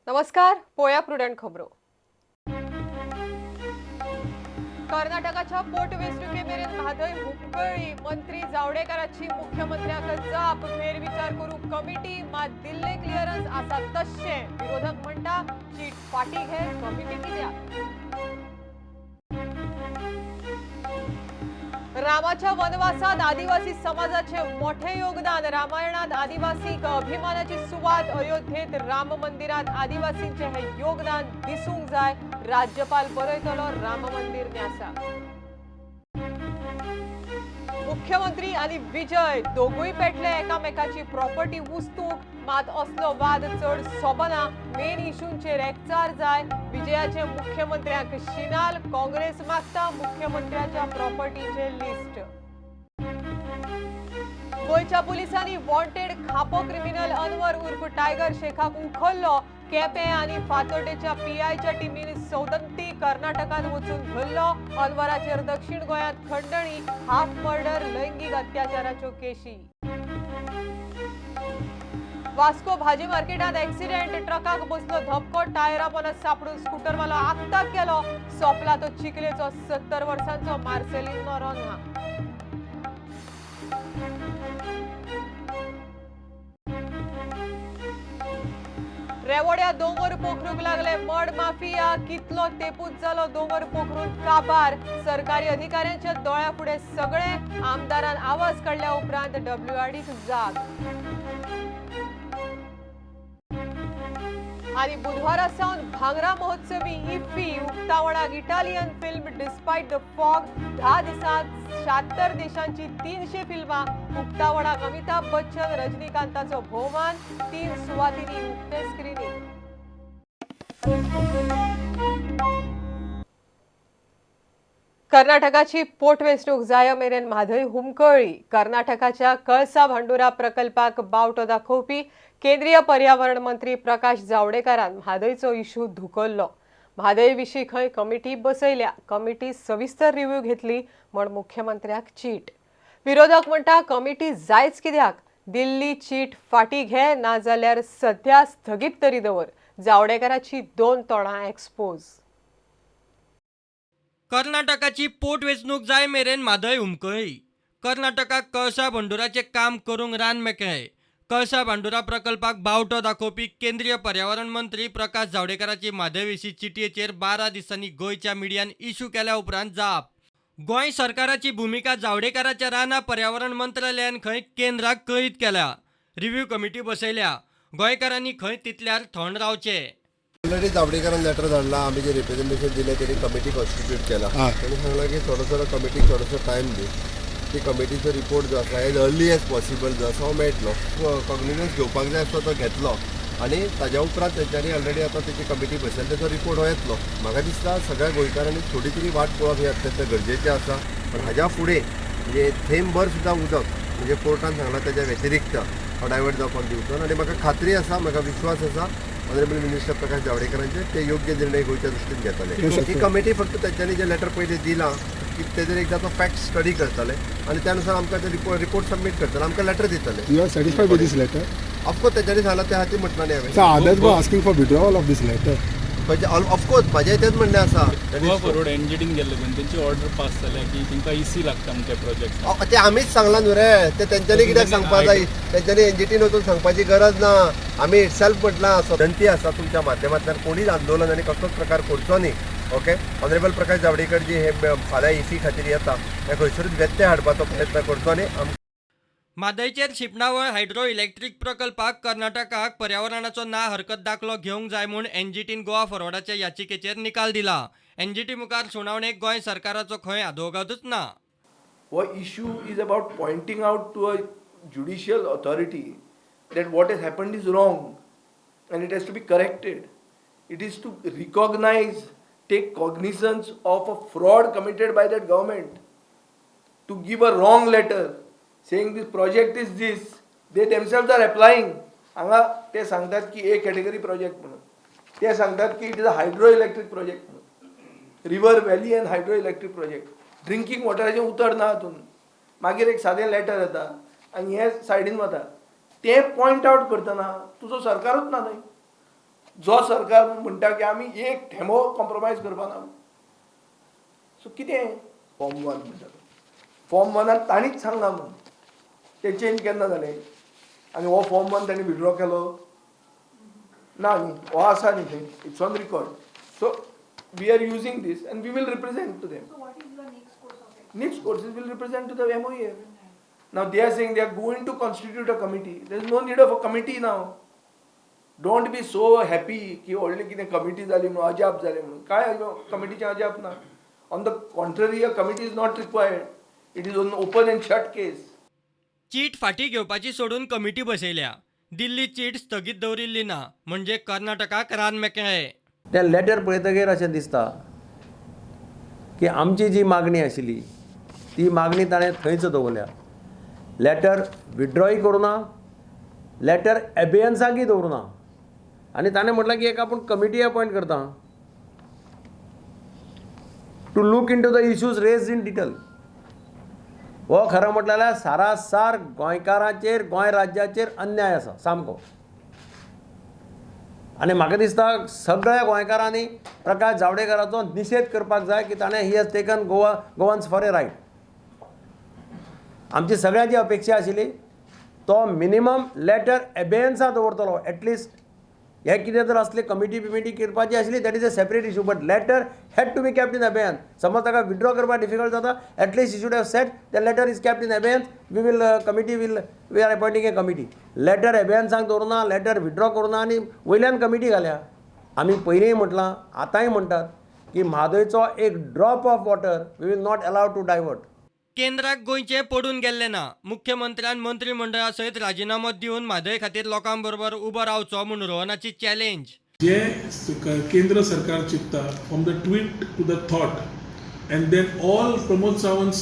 नमस्कार, पोया प्रुडंट खबरो. कर्नाटकाच्या पोटवेंचणुके मेरेन म्हादय हुमकळ्ळी. मंत्री जावडेकराची मुख्यमंत्र्याक जाप. फेरविचार करूंक कमिटी, मात दिल्ले क्लियरन्स आसा तश्शें. विरोधक म्हणटा चीट फाटी घे, कमिटी कित्याक? रामाच्या वनवासात आदिवासी समाजाचे मोठे योगदान. रामायणात आदिवासींक अभिमानाची सुवात. अयोध्येत राम मंदिरात आदिवासींचे हे योगदान दिसूंक जाय. राज्यपाल बरयतलो राम मंदिर न्यासा. मुख्यमंत्री आनी विजय दोगूय पेटले एकामेकाची प्रॉपर्टी उस्तूंक. मात असलो वाद चड सोबना. मेन इशूंचेर एकचार जाय. विजयाचे मुख्यमंत्र्यांक शिनाल. काँग्रेस मागता मुख्यमंत्र्याच्या प्रॉपर्टीचे लिस्ट. गोंयच्या पुलिसांनी वॉन्टेड खापो क्रिमिनल अनवर उर्फ टायगर शेखाक उखल्लो. केपें आनी फातोर्डेच्या पीआयच्या टिमीन सौदंती कर्नाटकांत वचून धरलो. अनवराचेर दक्षिण गोंयांत खंडणी, हाफ मर्डर, लैंगीक अत्याचाराच्यो केशी. वास्को भाजी मार्केटात ऍक्सिडेंट. ट्रकाक बसलो धपको. टायरा पोंदा सापडून स्कूटरवालो आक्ताक गेलो. सोंपला तो चिखलेचो 70 वर्सांचो मार्सेलीन नोरोन्हा. रेवोड्या दोंगर पोखरूंक लागले मड माफिया. कितलो तेपूच जालो दोंगर पोखरून काबार. सरकारी अधिकाऱ्यांच्या दोळ्या फुडें सगळे. आमदारान आवाज काडल्या उपरांत डब्ल्यूआरडीक जाग. आनी बुधवारा सावन भांगरा महोत्सवी IFFI. उक्तावणाक Italian film despite the fog. 10 दिसांत 76 देशांची 300 फिल्मां. उक्तावणाक अमिताभ बच्चन, रजनीकांताचो भोवमान. 3 सुवातींनी उक्ते स्क्रिनींग. कर्नाटकाची पोटवेंचणूक जाय मेरेन म्हादय हुमकळ्ळी. कर्नाटकाच्या कळसा भांडुरा प्रकल्पाक बावटो दाखोवपी केंद्रीय पर्यावरण मंत्री प्रकाश जावडेकरान म्हादयचो इशू धुकल्लो. म्हादय विशीं खंय कमिटी बसयल्या. कमिटी सविस्तर रिव्ह्यू घेतली म्हण मुख्यमंत्र्याक चीट. विरोधक म्हणटा कमिटी जायच कित्याक? दिल्ली चीट फाटी घे, नाजाल्यार सध्या स्थगीत तरी दवर. जावडेकराची 2 तोंडां एक्सपोज. कर्नाटकाची पोटवेंचणूक जाय मेरेन म्हादय हुमकळ्ळी. कर्नाटकाक कळसा भंडुराचें काम करूंक रान मेकळें. कळसा भांडुरा प्रकल्पाक बावटो दाखोवपी केंद्रीय पर्यावरण मंत्री प्रकाश जावडेकराची म्हादय विशीं चिटयेचेर 12 दिसांनी गोंयच्या मिडियान इशू केल्या उपरांत जाप. गोंय सरकाराची भुमिका जावडेकराच्या रानां पर्यावरण मंत्रालयान खंय केंद्राक कळीत केल्या. रिव्ह्यू कमिटी बसयल्या. गोंयकारांनी खंय तितल्यार थंड रावचें. ऑलरेडी जावडेकरान लेटर धाडला. आमी जे रिप्रेझेंटेशन दिलें तेणी कमिटी कॉन्स्टिट्यूट केला. ताणें सांगलां की थोडोसो कमिटीक थोडोसो टायम दी. ती कमिटीचो रिपोर्ट जो आसा एज अर्ली एज पॉसिबल जो आसा हो मेळटलो. कॉग्निजन्स घेवपाक जाय आसलो तो घेतलो आनी ताज्या उपरांत तेंच्यांनी ऑलरेडी आतां तेची कमिटी बसयली, तेचो रिपोर्ट हो येतलो. म्हाका दिसता सगळ्या गोंयकारांनी थोडी तरी वाट पळोवप हें अत्यंत गरजेचें आसा. पण हाज्या फुडें म्हणजे थेंबभर सुद्दां उदक म्हणजे कोर्टान सांगलां तेज्या व्यतिरिक्त हो डायवर्ट जावपाक दिवचो ना. आनी म्हाका खात्री आसा, म्हाका विश्वास आसा ऑनरेबल मिनिस्टर प्रकाश जावडेकरांचे ते योग्य निर्णय गोंयच्या दृश्टीन घेतले. ही कमिटी फक्त तेंच्यांनी जे लेटर पयलीं दिलां की तेजेर एकदां तो फॅक्ट स्टडी करतले आनी त्यानुसार आमकां ते रिपोर्ट सबमीट करतले, आमकां लेटर दितले. You are satisfied with this letter? Of course तेंच्यांनी सांगलां त्या खातीर म्हटलां न्ही हांवें. So others were asking for withdrawal of this letter. Of course म्हाजें तेंच म्हणणें आसा. गोवा फॉरवर्ड एनजीटीन गेल्ले पळय, तेंची ऑर्डर पास जाल्या की तांकां इसी लागता म्हण त्या प्रोजेक्ट. ते आमीच सांगलां न्हू रे, ते तेंच्यांनी कित्याक सांगपा जाय? तेंच्यांनी एनजीटीन वचून सांगपाची गरज ना. आमी इटसेल्फ म्हटलां. विनंती आसा तुमच्या माध्यमांतल्यान कोणीच आंदोलन आनी कसलोच प्रकार करचो न्ही. ओके, ऑनरेबल प्रकाश जावडेकर जी हे फाल्यां इसी खातीर येता, हे खंयसरूच व्यत्यय हाडपाचो प्रयत्न करचो न्ही. म्हादयचेर शिपणावळ हायड्रो इलेक्ट्रीक प्रकल्पाक कर्नाटकाक पर्यावरणाचो ना हरकत दाखलो घेवंक जाय म्हूण एनजीटीन गोवा फॉरवर्डाच्या याचिकेचेर निकाल दिला. एनजीटी मुखार सुनावणेक गोंय सरकाराचो खंय आदवोगादूच ना. हो issue is about pointing out to a judicial authority that what has happened is wrong and it has to be corrected. It is to recognise, take cognizance of a fraud committed by that government, to give a wrong letter saying this project is this, they themselves are applying. हांगा ते सांगतात की ए category project म्हणून, ते सांगतात की it is a hydro electric project म्हणून, river valley and hydro electric project. Drinking वॉटराचें उतर ना हातून. मागीर एक सादें लेटर येता आनी हे सायडीन वता. तें पॉयंट आवट करतना तुजो सरकारूच ना न्हय. जो सरकार म्हणटा की आमी एक थेंबो कॉम्प्रोमायज करपाना. सो कितें फॉर्म वन म्हणटा, फॉर्म वनान तांणीच सांगलां म्हणून तें चेंज केन्ना जालें आनी हो फॉर्म वन तांणी विड्रॉ केलो ना न्ही, हो आसा न्ही थंय, it's on record. So we are using this and we will represent to them. Next course is will represent to the MOEF. Now they are saying they are going to constitute a committee. There is no need of a committee now. Don't be so happy की व्हडली कितें committee जाली म्हणून अजाप जालें म्हणून. काय कमिटीचें अजाप ना. On the contrary, a committee is not required. It is an open and shut case. चीट फाटीं घेवपाची सोडून कमिटी बसयल्या. दिल्ली चीट स्थगीत दवरिल्ली ना म्हणजे कर्नाटकाक रान मेकळें. तें लेटर पळयतगीर अशें दिसता की आमची जी मागणी आशिल्ली ती मागणी ताणें थंयच दवरल्या. लेटर विड्रॉय करूं ना, लेटर एबेयन्साकय दवरूं ना आनी ताणें म्हटलां की एक आपूण कमिटी अपॉयंट करता to look into the issues raised in detail. हो खरें म्हटलें जाल्यार सारासार गोंयकारांचेर, गोंय राज्याचेर अन्याय आसा सामको. आनी म्हाका दिसता सगळ्या गोंयकारांनी प्रकाश जावडेकराचो निशेध करपाक जाय की ताणें he has taken Goa Goans for a ride. आमची सगळ्यांची अपेक्षा आशिल्ली तो मिनिमम लेटर एबेयन्सा दवरतलो एटलिस्ट. हे कितें जर असले कमिटी बिमिटी करपाची आशिल्ली that is a separate issue, but letter had to be kept in abeyance. समज ताका विड्रॉ करपाक डिफिकल्ट जाता, at least he should have said the letter is kept in abeyance, we will committee will we are appointing a committee. Letter एबेयन्साक दवरुना, letter withdraw करुना आनी वयल्यान committee घाल्या. आमी पयलींय म्हटलां, आतांय म्हणटात की म्हादयचो एक drop of water we will not allow to divert. केंद्राक गोंयचें पडून गेल्लें ना. मुख्यमंत्र्यान मंत्रीमंडळा सयत राजिनामो दिवन म्हादय खातीर लोकां बरोबर उबो रावचो म्हूण रोहनाची चॅलेंज. जे केंद्र सरकार चिंतता, from the tweet to the thought and then all Pramod Sawant's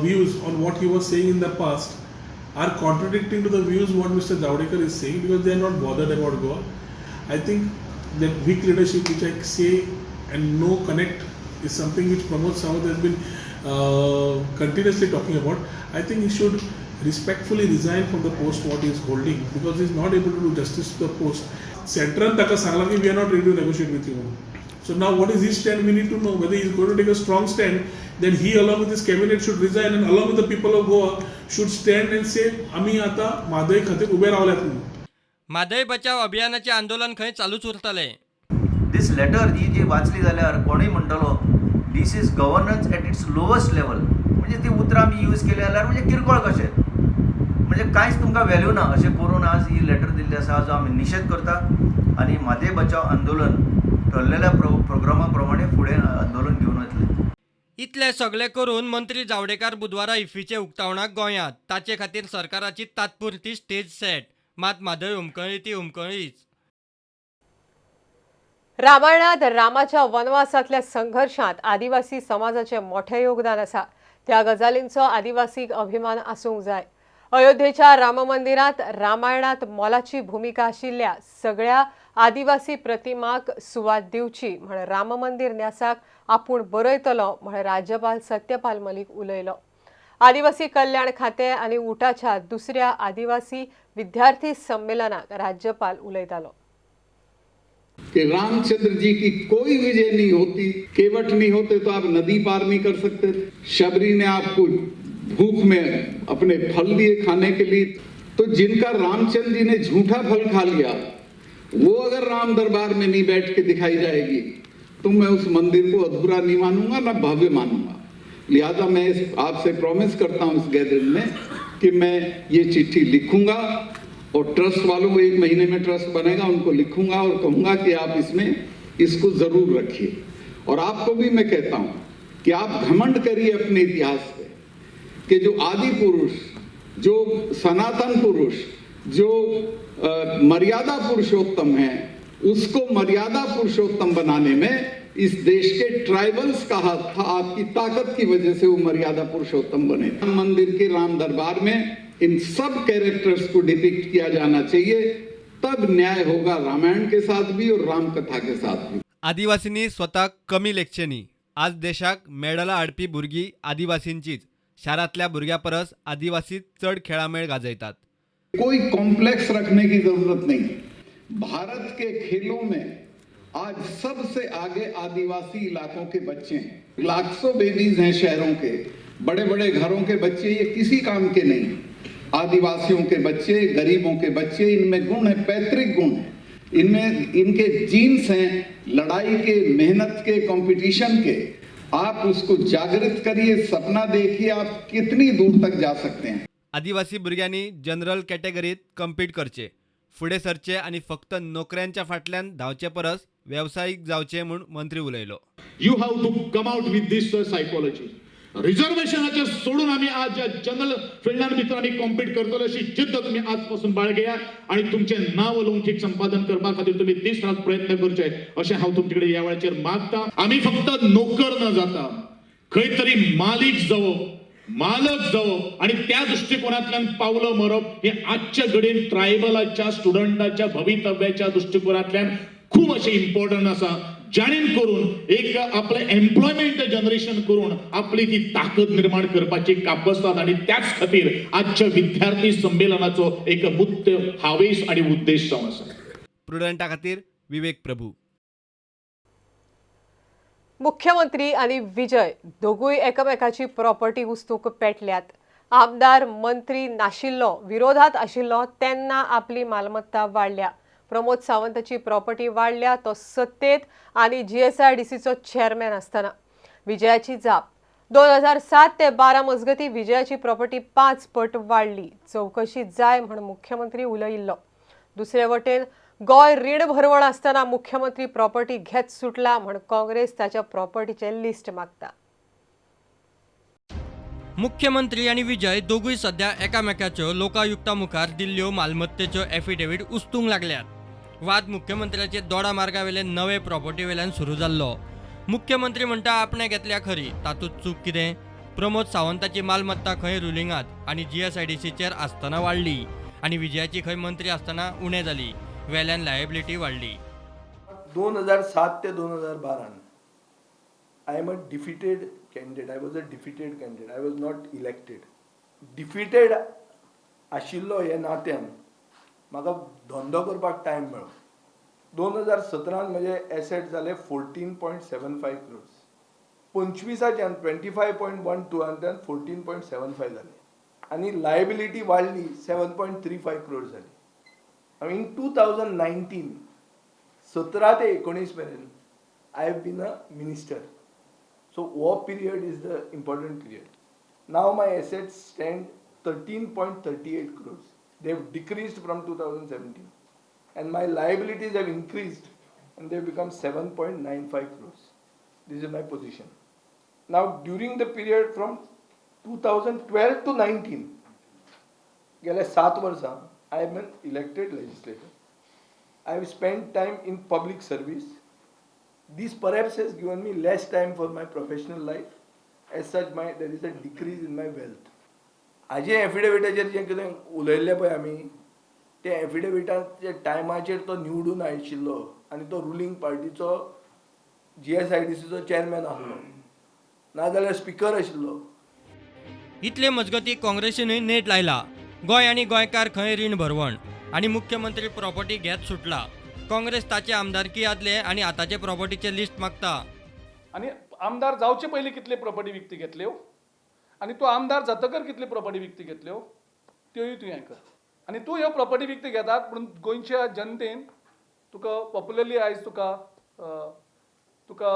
views on what he was saying in the past are contradicting to the views what Mr. Javadekar is saying, because they are not bothered about Goa. I think that weak leadership, which I say and no connect, is something which Pramod Sawant has been continuously talking about. I think he should respectfully resign from the post what he is holding, because he is not able to do justice to the post. Central ताका सांगला की we are not ready to negotiate with you. So now what is his stand? We need to know whether he is going to take a strong stand. Then he along with his cabinet should resign and along with the people of Goa should stand and say आमी आता म्हादय खातीर उबे रावल्यात म्हणून. म्हादय बचाव अभियानाचें आंदोलन खंय चालूच उरतलें. दीस लेटर ही जी वाचली जाल्यार कोणूय म्हणटलो this is governance at its lowest level. म्हणजे ती उतरां आमी यूज केली जाल्यार म्हणजे किरकोळ कशें, म्हणजे कांयच तुमकां व्हॅल्यू ना अशें करून आज ही लेटर दिल्ली आसा, जो आमी निशेध करता आनी म्हादय बचाव आंदोलन ठरलेल्या प्रोग्रामा प्रमाणे फुडें आंदोलन घेवन वतले. इतलें सगळें करून मंत्री जावडेकर बुधवारा इफ्फीचे उक्तावणाक गोंयांत. ताचे खातीर सरकाराची तात्पुरती स्टेज सेट. मात म्हादय हुमकळी ती हुमकळीच. रामायणात रामाच्या वनवासांतल्या संघर्षात आदिवासी समाजाचे मोठे योगदान आसा. त्या गजालींचो आदिवासीक अभिमान आसूंक जाय. अयोध्येच्या राम मंदिरात रामायणात मोलाची भूमिका आशिल्ल्या सगळ्या आदिवासी प्रतिमाक सुवात दिवची म्हण राम मंदिर न्यासाक आपूण बरयतलो म्हण राज्यपाल सत्यपाल मलिक उलयलो. आदिवासी कल्याण खाते आनी उटाच्या दुसऱ्या आदिवासी विद्यार्थी संमेलनाक राज्यपाल उलयतालो. कि रामचंद्र जी की कोई विजय नहीं होती, केवट नहीं होते तो आप नदी पार नहीं कर सकते। शबरी ने आपको भूख में अपने फल दिए खाने के लिए, तो जिनका रामचंद्र जी ने झूठा फल खा लिया वो अगर राम दरबार में नहीं बैठ के दिखाई जाएगी तो मैं उस मंदिर को अधूरा नहीं मानूंगा, ना भव्य मानूंगा। लिहाजा मैं आपसे प्रॉमिस करता हूं इस गैदरिंग में कि मैं ये चिट्ठी लिखूंगा और ट्रस्ट वालों को 1 महीने में ट्रस्ट बनेगा, उनको लिखूंगा और कहूंगा कि आप इसमें इसको जरूर रखिए। और आपको भी मैं कहता हूं कि आप घमंड करिए अपने इतिहास पे कि जो आदि पुरुष, जो सनातन पुरुष, जो मर्यादा पुरुषोत्तम है, उसको मर्यादा पुरुषोत्तम बनाने में इस देश के ट्राइबल्स का हाथ था। आपकी ताकत की वजह से वो मर्यादा पुरुषोत्तम बने। राम मंदिर के राम दरबार में इन सब कैरेक्टर्स को डिपिक्ट किया जाना चाहिए, तब न्याय होगा रामायण के साथ भी और राम कथा के साथ भी। आदिवासींनी स्वताक कमी लेखचें न्ही। आज देशाक मेडलां हाडपी भुरगीं आदिवासींचीच। शारांतल्या भुरग्यां परस आदिवासी चड खेळामेळ गाजयतात। कोई कॉम्प्लेक्स रखने की जरूरत नहीं। भारत के खेलों में आज सबसे आगे आदिवासी इलाकों के बच्चे हैं। लाखों बेबीज हैं शहरों के, बड़े बड़े घरों के बच्चे, ये किसी काम के नहीं। आदिवासियों के बच्चे, गरीबों के बच्चे, इनमें गुण है, पैतृक गुण है इनमें, इनके जीन्स हैं लड़ाई के, मेहनत के, कंपटीशन के। आप उसको जागृत करिए, सपना देखिए आप कितनी दूर तक जा सकते हैं। आदिवासी भुरग्यांनी जनरल कॅटेगरीत कम्पीट करचे, फुडें सरचे आनी फक्त नोकऱ्यांच्या फाटल्यान धांवचे परस वेवसायीक जावचे म्हूण मंत्री उलयलो। You have to come out with this psychology. रिझर्वेशनाचे सोडून आमी आज ज्या जनरल फिल्डान भितर आमी कॉम्पीट करतले अशी जिद्द तुमी आजपासून बाळगेया आनी तुमचें नांव लौकीक संपादन करपा खातीर तुमी दीस रात प्रयत्न करचे अशें हांव तुमचे कडेन ह्या वेळाचेर मागता। आमी फक्त नोकर न जाता खंय तरी मालीक जावप, मालक जावप आनी त्या दृश्टिकोनांतल्यान पावलं मारप हे आजच्या घडयेन ट्रायबलाच्या स्टुडंटाच्या भवितव्याच्या दृश्टिकोनांतल्यान खूब अशें इम्पॉर्टंट आसा। जाणीन करून एक आपले एम्प्लॉयमेंट जनरेशन करून आपली ती ताकद निर्माण करपाची कापस्तात आनी त्याच खातीर आजच्या विद्यार्थी संमेलनाचो एक मुख्य हावेस आनी उद्देश जावन आसा। प्रुडंटा खातीर विवेक प्रभू। मुख्यमंत्री आनी विजय दोगूय एकामेकाची प्रॉपर्टी उस्तूक पेटल्यात। आमदार मंत्री नाशिल्लो, विरोधात आशिल्लो तेन्ना आपली मालमत्ता वाडल्या। प्रमोद सावंताची प्रॉपर्टी वाडल्या तो सत्तेत आनी जीएसआयडीसीचो चेअरमॅन आसतना। विजयाची जाप 2007 ते 12 मजगती विजयाची प्रॉपर्टी 5 पट वाडली। चवकशी जाय म्हण मुख्यमंत्री उलयिल्लो। दुसरे वटेन गोंय रीण भरवण आसतना मुख्यमंत्री प्रॉपर्टी घेत सुटला म्हण काँग्रेस ताच्या प्रॉपर्टीचे लिस्ट मागता। मुख्यमंत्री आनी विजय दोगूय सध्या एकामेकाच्यो लोकायुक्ता मुखार दिल्ल्यो मालमत्तेच्यो एफिडेवीट उस्तूंक लागल्यात। वाद मुख्यमंत्र्याचे दोडा मार्गावेले नवे प्रॉपर्टी वेल्यान सुरू जाल्लो। मुख्यमंत्री म्हणटा आपणे घेतल्या खरी, तातूंत चूक कितें? प्रमोद सावंताची मालमत्ता खंय रुलिंगात आनी जीएसआयडीसीचेर आसतना वाडली आनी विजयाची खंय मंत्री आसतना उणें जाली, वेल्यान लायबिलिटी वाडली। 2007 ते 2012 I am a defeated candidate. I was a defeated candidate. I was not elected. Defeated आशिल्लो हे नात्यान म्हाका धंदो करपाक टायम मेळ्ळो। 2017 म्हजे एसेट जाले 14.75 क्रोर्स, 25च्यान 25.12 14.75 जाले आनी लायबिलिटी वाडली 7.35 क्रोर्स जाली। इन 2019 17 ते 19 मेरेन I have been a minister. So हो period is the important period. Now my assets stand 13.38 crores. They have decreased from 2017 and my liabilities have increased and they have become 7.95 crores. This is my position. Now during the period from 2012 to 19, गेले 7 वर्सां I am an elected legislator. I have spent time in public service. This perhaps has given me less time for my professional life. As such, there is a decrease in my wealth. आजे एफिडेविटाचेर जें कितें उलयल्लें पळय आमी, ते एफिडेविटाच्या टायमाचेर तो निवडून आशिल्लो आनी तो रुलींग पार्टीचो जीएसआयडीसीचो चेअरमॅन आसलो, नाजाल्यार स्पिकर आशिल्लो। इतले मजगती काँग्रेसीनूय नेट लायला। गोंय आनी गोंयकार खंय रीण भरवण आनी मुख्यमंत्री प्रॉपर्टी घेत सुटला। काँग्रेस ताचे आमदारकी आदले आनी आतांचे प्रॉपर्टीचे लिस्ट मागता। आनी आमदार जावचे पयलीं कितले प्रॉपर्टी विकती घेतल्यो आनी तूं आमदार जातकर कितली प्रॉपर्टी विकती घेतल्यो त्योय तूं हें कर। आनी तूं ह्यो प्रॉपर्टी विकती घेतात पूण गोंयच्या जनतेन तुका पॉप्युलरली आयज तुका तुका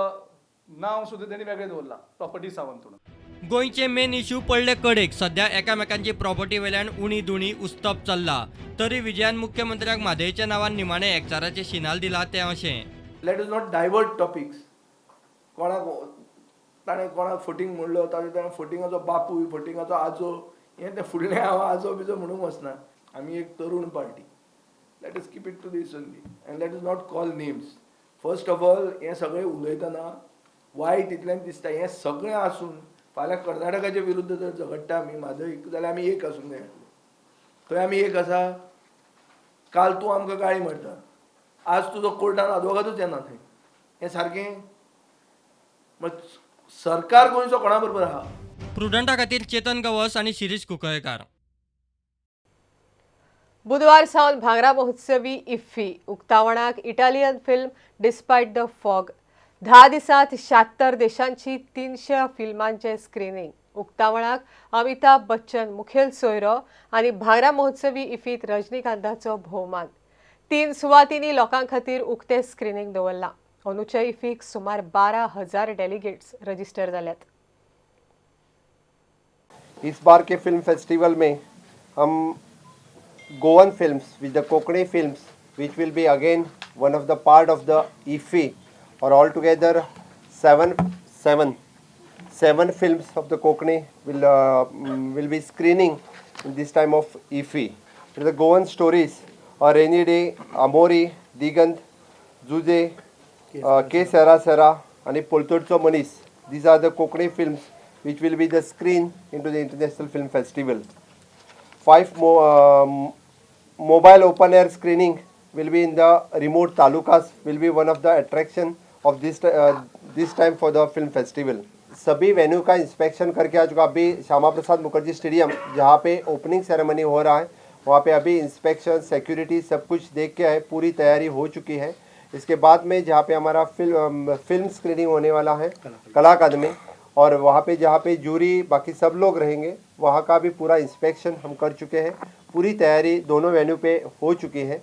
नांव सुद्दां तेणी वेगळें दवरलां प्रॉपर्टी सावंत म्हणून। गोंयचे मेन इश्यू पडले कडेक। सध्या एकामेकांची प्रॉपर्टी वेल्यान उणी दुणी उस्तप चल्ला। तरी विजयान मुख्यमंत्र्याक म्हादयच्या नांवान निमाणे एकचाराचे शिनाल दिला तें अशें, let us not divert topics. कोणाक ताणें कोणाक फटींग म्हणलो, ताणें ताणें फटिंगाचो बापूय, फटिंगाचो आजो, हें तें फुडलें हांव आजो बिजो म्हणूंक वचना। आमी एक तरुण party, let us keep it to this only and let us not call names. First of all हें सगळें उलयतना वायट इतल्यान दिसता, हें सगळें आसून फाल्यां कर्नाटकाच्या विरुद्ध जर झगडटा आमी म्हादय जाल्यार आमी एक आसूंक जाय। थंय आमी एक आसा, काल तूं आमकां गाळी मारता, आज तुजो कोर्टान आदवोगादूच येना थंय, हें सारकें? सरकार गोंयचो कोणा बरोबर आहा? प्रुडंटा खातीर चेतन गवस आनी शिरीष कुंकळकार। बुधवार सावन भांगरा महोत्सवी IFFI उक्तावणाक Italian film despite the fog. 10 दिसांत 76 देशांची 300 फिल्मांचें स्क्रिनींग. उक्तावणाक अमिताभ बच्चन मुखेल सोयरो आनी भांगरा महोत्सवी इफ्फीत रजनीकांताचो भोवमान. 3 सुवातींनी लोकां खातीर उक्तें स्क्रिनींग दवरलां. अंदूच्या इफ्फीक सुमार 12,000 डेलिगेट्स रजिस्टर जाल्यात. इस बार के फिल्म फेस्टिवल में हम Goan films with the Konkani films which will be again one of the part of the IFFI Aur all together seven films of the Konkani will be screening in this time of IFFI. The Goan stories और rainy day, Amori, Digant, Juze, के सेरा सेरा आनी पोलतोडचो मनीस, these are the Konkani films which will be the screen into the International Film Festival. 5 mobile open air screening will be in the remote talukas, will be one of the attraction of this this time for the film festival. सभी venue का inspection करके आ चुका। अभी Shyama Prasad Mukherjee stadium जहाँ pay opening ceremony हो रहा है वहाँ pay अभी इंस्पेक्शन, सिक्योरिटी सब कुछ देख के है, पूरी तैयारी हो चुकी है। इसके बाद में जहाँ पे हमारा फिल्म स्क्रीनिंग होने वाला है कला अकादमी, और वहाँ पे जहाँ पे जूरी बाकी सब लोग रहेंगे वहाँ का भी पूरा इंस्पेक्शन हम कर चुके हैं। पूरी तैयारी दोनों वेन्यू पे हो चुकी है।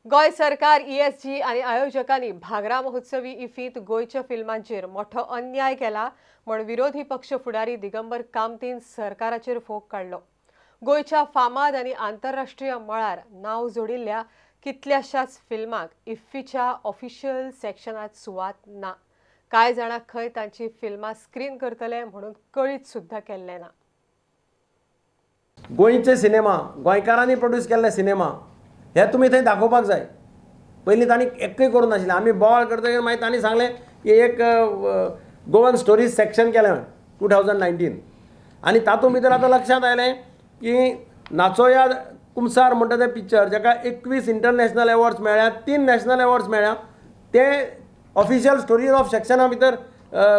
गोंय सरकार, ईएसजी आनी आयोजकांनी भांगरा महोत्सवी इफ्फींत गोंयच्या फिल्मांचेर मोठो अन्याय केला म्हूण विरोधी पक्ष फुडारी दिगंबर कामतीन सरकाराचेर फोग काडलो. गोंयच्या फामाद आनी आंतरराष्ट्रीय मळार नांव जोडिल्ल्या कितल्याशाच फिल्मांक इफ्फीच्या ऑफिशियल सेक्शनांत सुवात ना. कांय जाणांक खंय तांची फिल्मां स्क्रीन करतले म्हणून कळीत सुद्दां केल्लें ना. गोंयचे सिनेमा, गोंयकारांनी प्रोड्यूस केल्ले सिनेमा हे तुमी थंय दाखोवपाक जाय. पयलीं तांणी एक्कय करूं नाशिल्लें. आमी बोवाळ करतकीर मागीर तांणी सांगलें की एक गोवन स्टोरीज सेक्शन केलें 2019 आनी तातूंत भितर आतां लक्षांत आयलें की नाचोया कुमसार म्हणटा तें पिक्चर जाका 21 इंटरनॅशनल एवॉर्ड्स मेळ्ळ्या, 3 नॅशनल एवॉर्ड्स मेळ्ळ्या, ते ऑफिशियल स्टोरीज ऑफ सेक्शना भितर,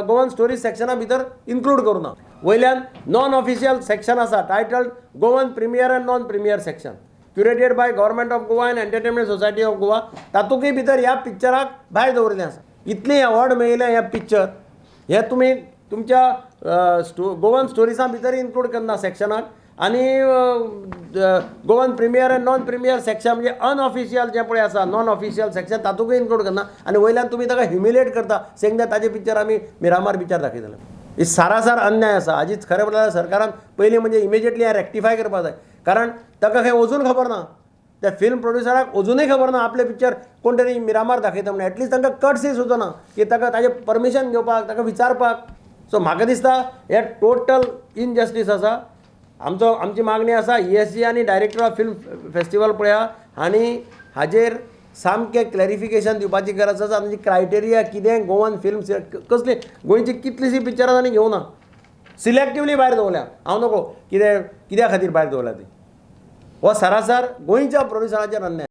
गोवन स्टोरीज सेक्शना भितर इन्क्लूड करूं ना. वयल्यान नॉन ऑफिशियल सेक्शन आसा titled Goan premiere and non premiere section curated by government of Goa and entertainment society of Goa, तातूंतय भितर ह्या पिक्चराक भायर दवरिल्लें आसा. इतलें अवॉर्ड मेळिल्लें हें पिक्चर हें तुमी तुमच्या गोवन स्टोरिजां भितर इन्क्लूड करना सेक्शनाक, आनी Goan premiere and non premiere section म्हणजे अनऑफिशियल जें पळय आसा नॉन ऑफिशियल सेक्शन तातूंतय इन्क्लूड करना आनी वयल्यान तुमी ताका ह्युमिलेट करता सेंग that ताजें पिक्चर आमी मिरामार बिचार दाखयतले. ही सारासार अन्याय आसा. हाजीच खरें म्हणल्यार सरकारान पयलीं म्हणजे इमिजिएटली हें रेक्टिफाय करपाक जाय, कारण ताका खंय अजून खबर ना, त्या फिल्म प्रोड्युसराक अजुनूय खबर ना आपलें पिक्चर कोण तरी मिरामार दाखयता म्हणून. एटलिस्ट तांकां कटसी सुद्दां ना की ताका ताजें परमिशन घेवपाक, ताका विचारपाक. सो म्हाका दिसता हें टोटल इनजस्टीस आसा. आमचो आमची मागणी आसा ईएसजी आनी डायरेक्टर ऑफ फिल्म फेस्टिवल पळया आनी हाजेर सामकें क्लॅरिफिकेशन दिवपाची गरज आसा. आनी क्रायटेरिया कितें, गोवन फिल्म कसली, गोंयची कितलीशीं पिक्चरां तांणी घेवना, सिलेक्टिवली भायर दवरल्या. हांव नको कितें कित्या खातीर भायर दवरल्या ती, हो सरासर गोंयच्या प्रोड्युसराचेर अन्याय.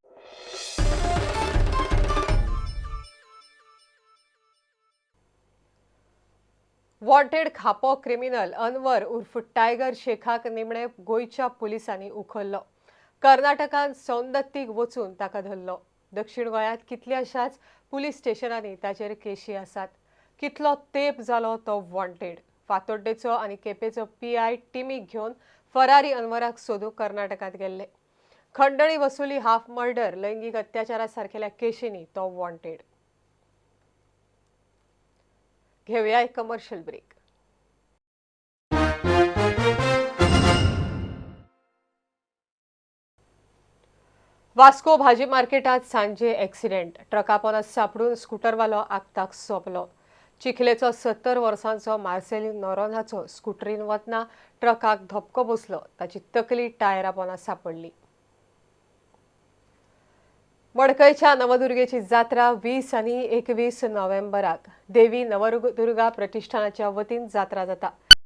वॉन्टेड खापो क्रिमिनल अनवर उर्फ टायगर शेखाक निमणे गोंयच्या पुलिसांनी उखल्लो. कर्नाटकान सौंदत्तीक वचून ताका धरलो. दक्षिण गोंयांत कितल्याशाच पुलीस स्टेशनांनी ताचेर केशी आसात. कितलो तेप जालो तो वॉन्टेड. फातोड्डेचो आनी केपेचो पीआय टिमीक घेवन फरारी अनवराक सोदूंक कर्नाटकांत गेल्ले. खंडणी वसुली, हाफ मर्डर, लैंगीक अत्याचारा सारकेल्या केशींनी तो वॉन्टेड. घेऊया एक कमर्शियल ब्रेक. वास्को भाजी मार्केटात सांजे एक्सिडेंट. ट्रका पोंदा सापडून स्कूटरवालो आगताक सोंपलो. चिखलेचो 70 वर्सांचो मार्सेलीन नोरोन्हाचो स्कूटरीन वतना ट्रकाक धपको बसलो. ताची तकली टायरा पोंदा सापडली. मडकयच्या नवदुर्गेची जात्रा 20 आनी 21 नोव्हेंबराक देवी नवदुर्गा प्रतिष्ठानाच्या वतीन जात्रा जाता.